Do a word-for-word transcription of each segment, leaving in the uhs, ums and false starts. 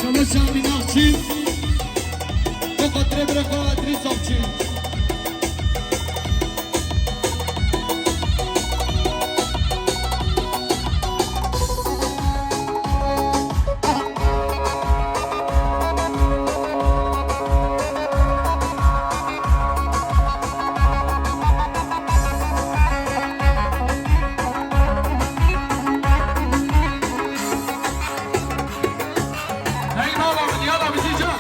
Şama Şamî Navçî, bi xatirê bira xwe Edrîs Avçî. Hey, mala min, yala min, can.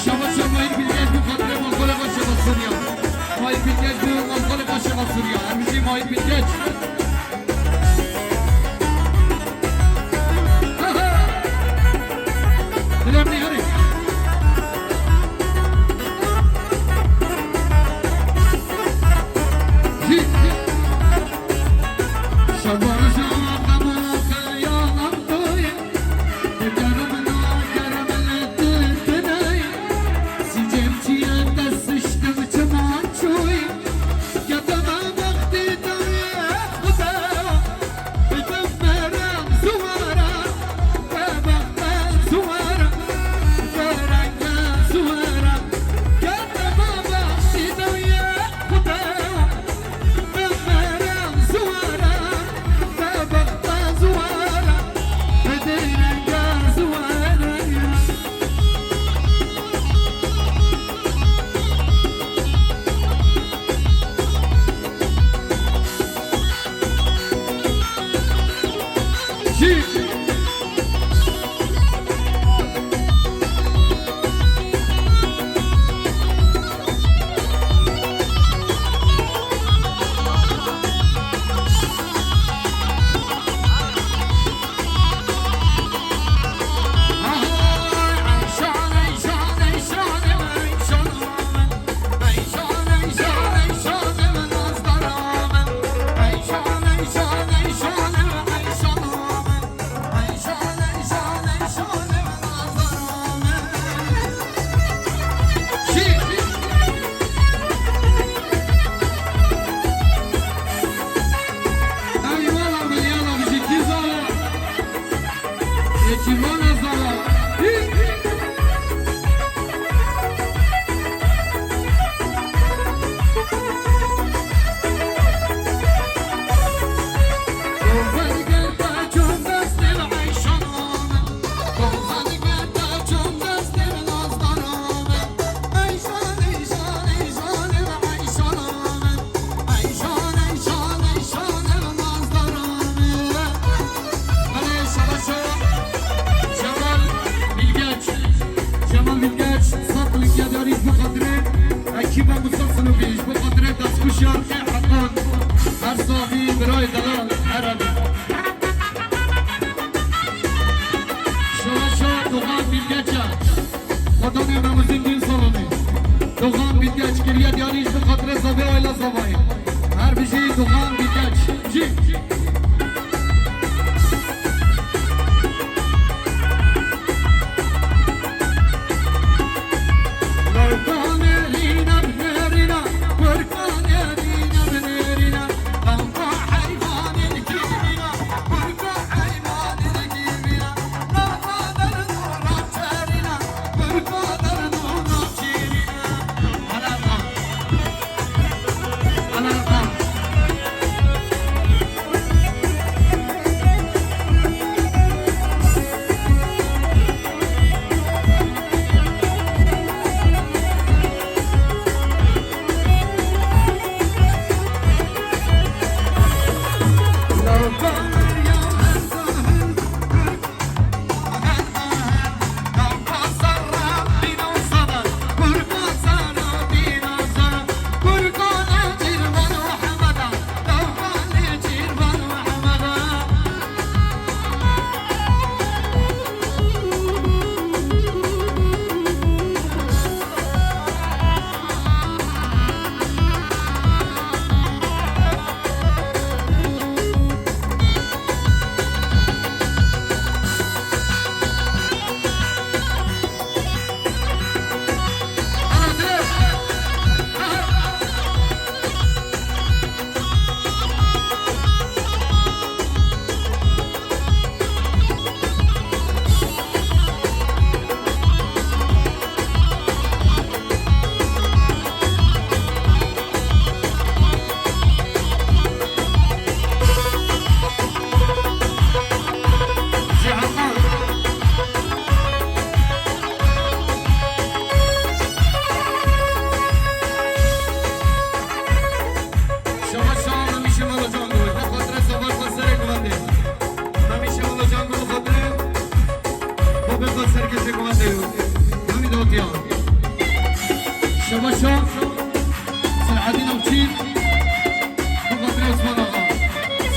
Şaba şaba, Mayîk Bilgeç bi xatirê Mongolê xwe şaba Sûriya. Mayîk Bilgeç bi Mongolê xwe şaba Sûriya. Em jî Mayîk Bilgeç. Dilem nêxirê. Jî. Şaba şaba, xemo xeyalan doye. Cemal Bilgeç, Cemal Bilgeç, sat lingya diyarî ji bo xatirê ekîba Musa Sinopî, ji bo xatirê destkuş ya Erkê Heqan, her savî birayê delal Ereb. Şeweşa Doğan Bilgeç e. Xwedanê Memuzîn Dîn Salonî. Doğan Bilgeç kiriye diyarî ji bo xatirê zavê aîla zavayê. Her bijî Doğan Bilgeç. Jî.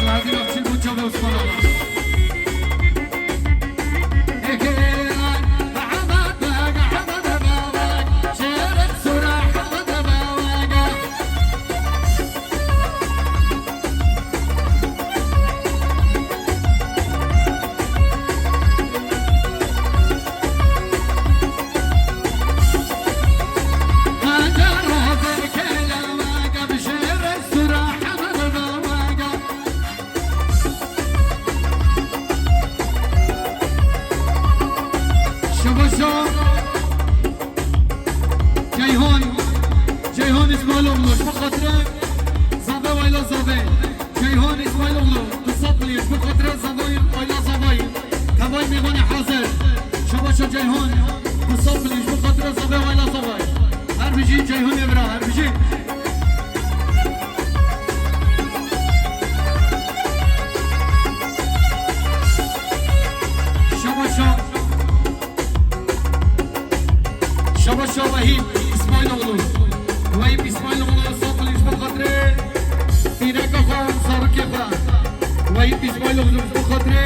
Hadi bak, çil bu çabuk falan. Şabaşa Ceyhun, Ceyhun İsmailoğlu, bu xatirê Zavê Wayla Zavê. Ceyhun İsmailoğlu, tu sed milyon, bu xatirê Zavê Wayla Zavê. Tevay mêvanê hazir. Şabaşa Ceyhun, tu sed milyon, bu xatirê Zavê Wayla Zavê. Her bijî Ceyhunê bira, her bijî. Şabaşa. Şabaşa Wehîb İsmailoğlu. Wehîb İsmailoğlu, sed milyon ji bo xatirê pîreka xwe, zarokê xwe. Wehîb İsmailoğlu, ji bo xatirê,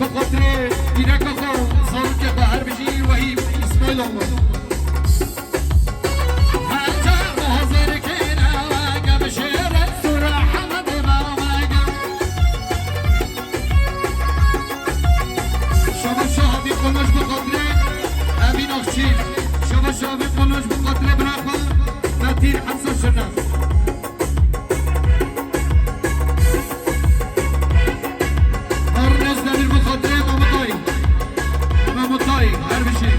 bo xatirê pîreka xwe, zarokê xwe. Her bijî Wehîb İsmailoğlu. Şabaşa Havî Konoş bi xatirê Emîn Akçî. Şabaşa Havî Konoş bi xatirê bira xwe Metîn Hemza Şirnex. Harun Özdemir bi xatirê Mamutay. Mamutay, her bijî.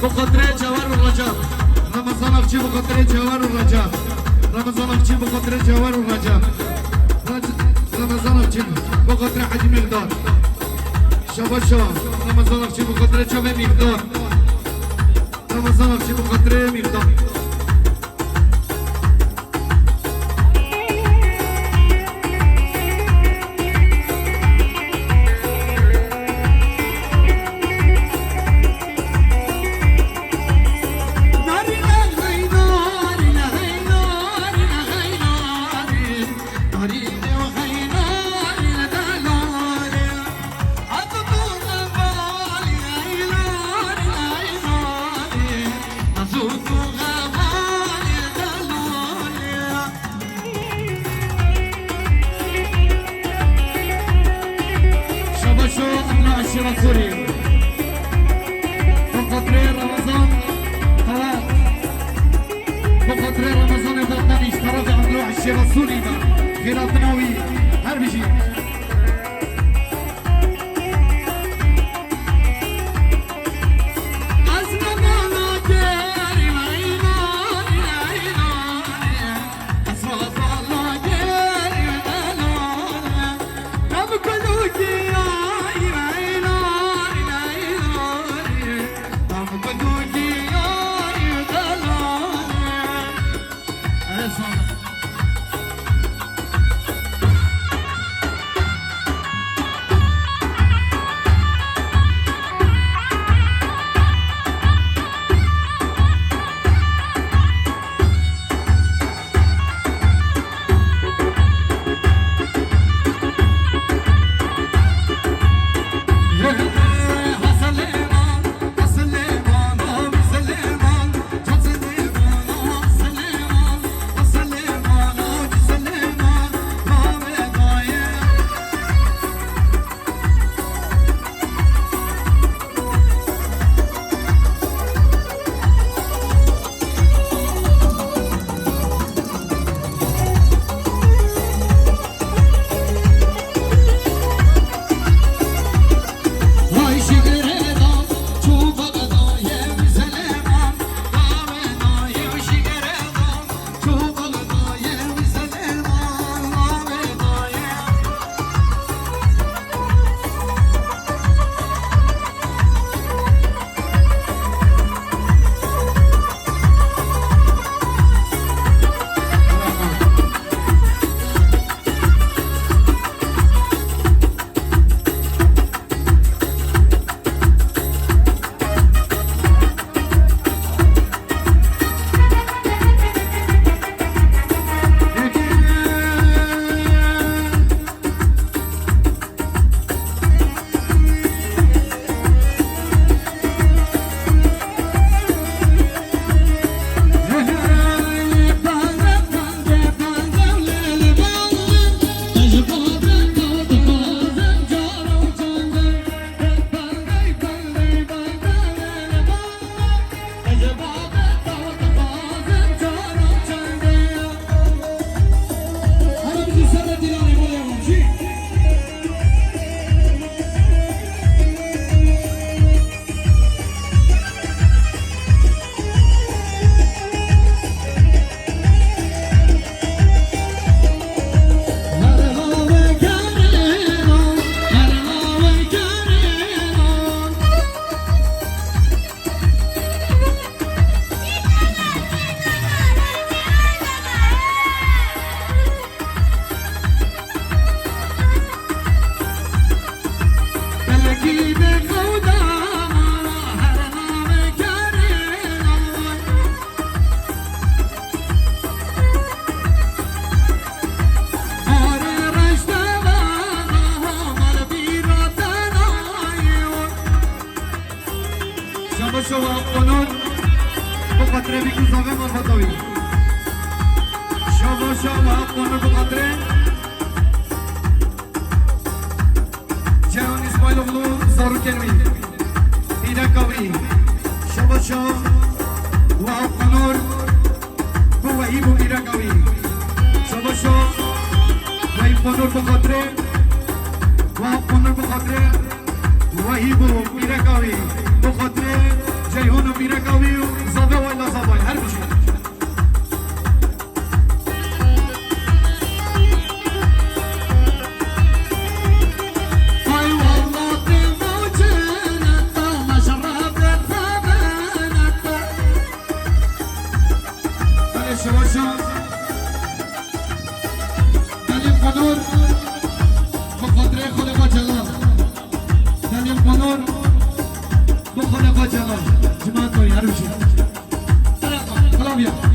Bi xatirê Cewher û Recep. Remezan Akçî bi xatirê Cewher û Recep. Remezan Akçî bi xatirê Cewher û Recep. Rec-, Remezan Akçî bi xatirê Hecî Mîqdar. Şabaş şa. Remezan Akçî bi xatirê çavê Mîqdar. Remezan Akçî bi xatirê Mîqdar. Şabaşo Emre Aşira Sûrî. Bi xatirê Ramazan Xelat. Bi xatirê Ramazanê Balkanî ji terefê Emre Aşira Sûrî ve. Xêratina wî. Her bijî. Şaba şaba Onur, bi xatirê Bîkû Zavê malbata wî. Şaba şaba Onur, bi xatirê Ceyhun Îsmaîloglu, zarokên wî, pîreka wî. Şaba şaba Onur, bi Wehîb û pîreka wî. Şaba şaba Wehîb Onur, bi xatirê Wehab Onur, bi xatirê Wehîb û pîreka wî, bi xatirê Ceyhun û pîreka Xalê xwe Celal, cima to yar bişî. Klavye.